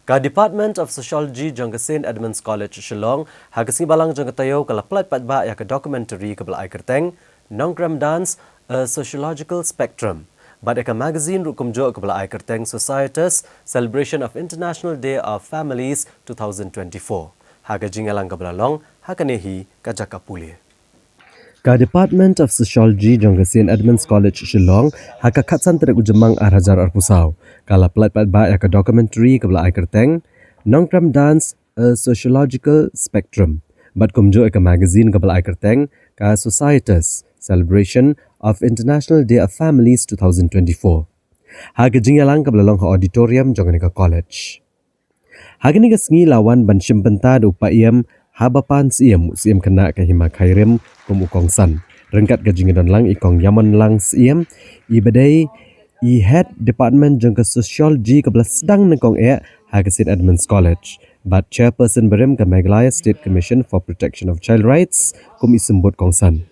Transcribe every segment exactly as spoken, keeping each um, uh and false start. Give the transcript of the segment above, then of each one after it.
Ka Department of Sociology jong ka Saint Edmund's College Shillong, ha ka sngi Balang jong ka taïew ka la pyllait paidbah ïa ka documentary kaba la ai kyrteng Nongkrem Dance, A Sociological Spectrum. Bad ïa ka magazine ruh kumjuh kaba la ai kyrteng Societas, Celebration of International Day of Families two thousand twenty-four. Ha ka jingïalang kaba la long, ha kane hi ka jaka pule. Ka Department of Sociology jong ka Saint Edmund's College Shillong, ha ka khatsan tarik u Jymmang ar hajar arphew saw, ka la pyllait paidbah ïa ka documentary kaba la ai kyrteng Nongkrem Dance, A Sociological Spectrum. Bad kumjuh ïa ka magazine kaba la ai kyrteng ka Societas, Celebration of International Day of Families two thousand twenty-four. Ha ka jingïalang kaba la long ha auditorium jong kane ka college. Ha kane ka sngi la wan ban shim bynta da u paiem Habapan Syiem, u Syiem khynnah ka Hima Khyrim, kum u kongsan. Ryngkat ka jingdon lang i Kong Yamonlang Syiem, i ba dei i Head Department jong ka Sociology kaba la sdang nyngkong eh ha ka Saint Edmund's College. Bad Chairperson barim ka Meghalaya State Commission for Protection of Child Rights, kum i symbud kongsan.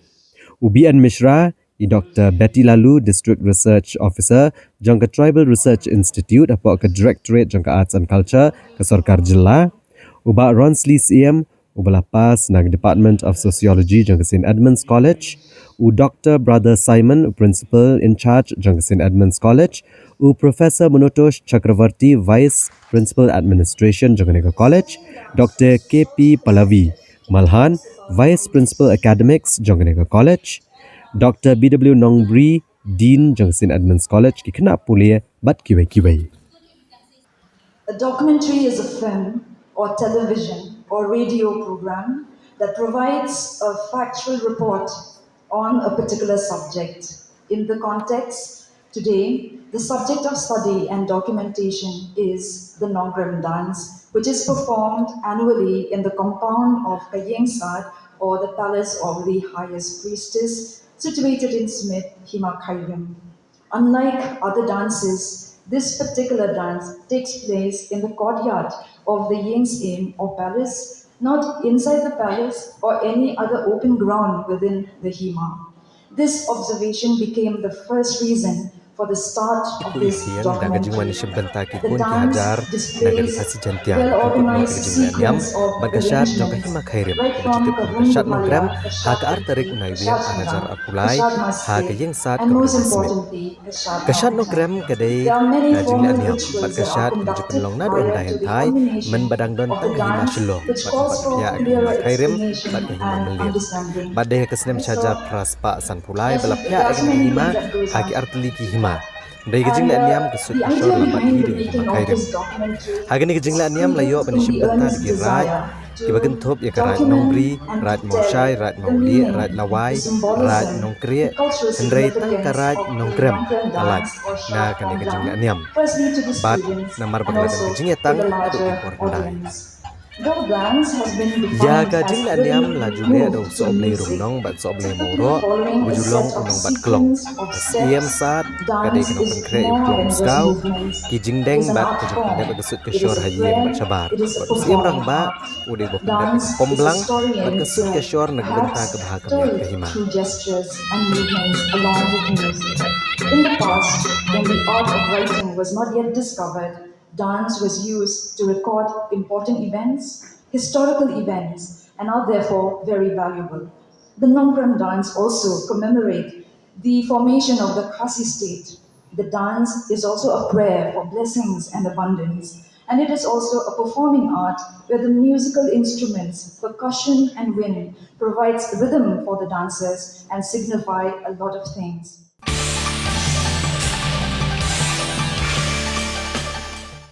U B N Mishra, i Doctor Betty Laloo, District Research Officer jong ka Tribal Research Institute, hapoh ka Directorate jong ka Arts and Culture ka Sorkar Jylla. U Bah Ronsley Syiem, uba la pass na ka Department of Sociology jong ka Saint Edmund's College. U Doctor Brother Simon, u Principal in Charge jong ka Saint Edmund's College. U Professor Monotosh Chakravarty, Vice Principal Administration jong kane ka college. Doctor K P Pallavi Malhan, Vice Principal Academics jong kane ka college. Doctor B W Nongbri, Dean jong Saint Edmund's College, ki khynnah pule bad kiwei kiwei. A documentary is a film or television or radio program that provides a factual report on a particular subject. In the context today, the subject of study and documentation is the Nongkrem dance, which is performed annually in the compound of Kayengsad, or the palace of the highest priestess, situated in Smit, Hima Khyrim. Unlike other dances, this particular dance takes place in the courtyard of the Ying's Inn or palace, not inside the palace or any other open ground within the Hima. This observation became the first reason for the start of this documentary. The dance displays well-organized sequence of arrangements right from Kahun Pulai, Kashad Masjid, and most importantly, Kashad Masjid. There are many formal rituals that are conducted prior to the culmination of the dance, which calls for humility, explanation, and understanding. As with, as with everything that goes on, uh, the idea behind the making of this documentary was to include the earnest desire to document and protect the meaning, the symbolism, the cultural significance of the Nongkrem dance or Shad Nongkrem, firstly to the students and also to the larger audience. Though dance has been defined as very unique to music, typically following a set of sequence or steps, dance is more than just movements. It is an art form. It is a prayer. It is a performing art. Dance is a storying prayer that has to have told through gestures and movements along with music. In the past, when the art of writing was not yet discovered, dance was used to record important events, historical events, and are therefore very valuable. The Nongkrem dance also commemorate the formation of the Khasi state. The dance is also a prayer for blessings and abundance, and it is also a performing art where the musical instruments, percussion and wind, provides rhythm for the dancers and signify a lot of things.